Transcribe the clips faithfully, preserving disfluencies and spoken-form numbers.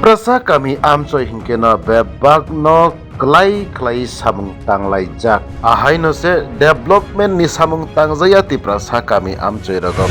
Tiprasa kami amchoi hinkhe no bebak no klai klai samung tanglaijak. Ahaino se development ni samung tangjaya Tiprasa kami amchoi rogo.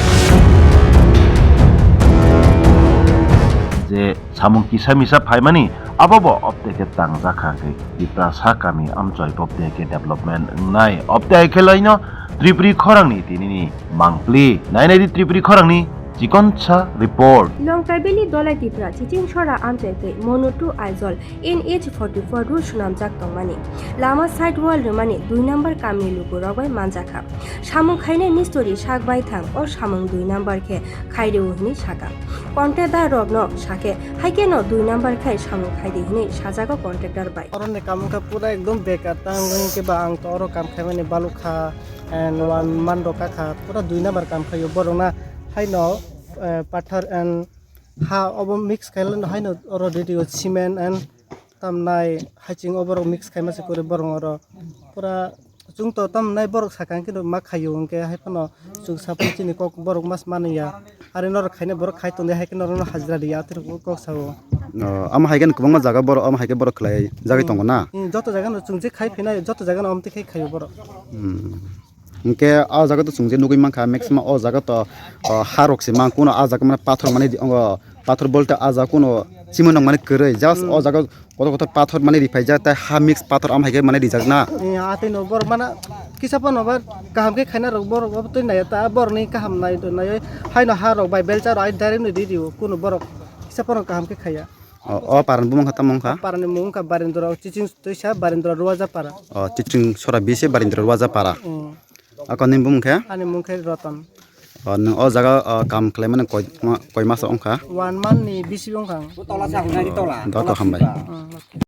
Je samung kisa misa phaimani abo bo obteke tangjak kha khe Tiprasa kami amchoi obteke development wngnai. Obteke laino Tripuri khorangni tinini mangpli. Nainai di Tripuri khorangni chikonsa report. Longkai Valley Dolai Tipra Chiching Sora amchai tei Monotu Aizawl N H forty four road swnamjak tongmani. Lama side wall rwmani dui number kamni lukurok bai manjakha. Samung khainai mistori sak bai thang o samung dui number khe khai rw hwnwi sakha. Contractor rokno sakhe, haikhe no dui number khai samung khai di hwnwi sajago contractor bai. Oroni kam wngkha pura ekdom bekar, tang wngkhe ba ang to oro kam khaimani balukha, and one month rok kakha, pura dui number kam khaio borokna, haino, eh, pathar and ha obo mix khailano haino oro ready o cement and tamnai haiching o borok mix khaima se kwrwi borok oro pura chwng to tamnai borok sakang khe ma khaio hwnkhe hai phano chwng saphang chini kok borok mas manwi ya. Ari norok khaina borok khai tongdi, hai khe norokno hajira riya, atwrwk kok sao. O, amo hai khe kwbangma jaga borok, amo hai khe borok khlai jagwi tongo na? Hmm, joto jaga no chwng je khai phinai, joto jaga no amtwi khai khaio borok. Hmm. Hinkhe o jaga to chwng je nugwi mankha, maximum o jaga to, o, ha rok se mang, kuno a jaga mane pathor mane di, o, pathor bolte a jaga kuno chimui nang mane kwrwi, just o jaga kotor kotor pathor mane ripaijak, tai ha mix pathor am hai khe mane rijak na. Eh, atwi no borok mana kisa phano ba kaham khe khaina rok borok obo twi naiya ta borok ni kaham nai naiwi haino ha rok bai belcha rok ai direct no di rio kuno borok kisa phano kaham khe khaiya. O, o parani bumung kha tamo wngkha? Parani mung wngkha Barendra Chiching Toisa Barendra Ruaja para. O, Chiching Sora bisi Barendra Ruaja para. Hmm. Ako nini bumung khe? Ani mung khe Roton. O, nwng o jaga, o, kam khlaimani koi, ma-, koi mas wngkha? One month ni bisi wngkha ang. Doto hambai. Hmm, okay.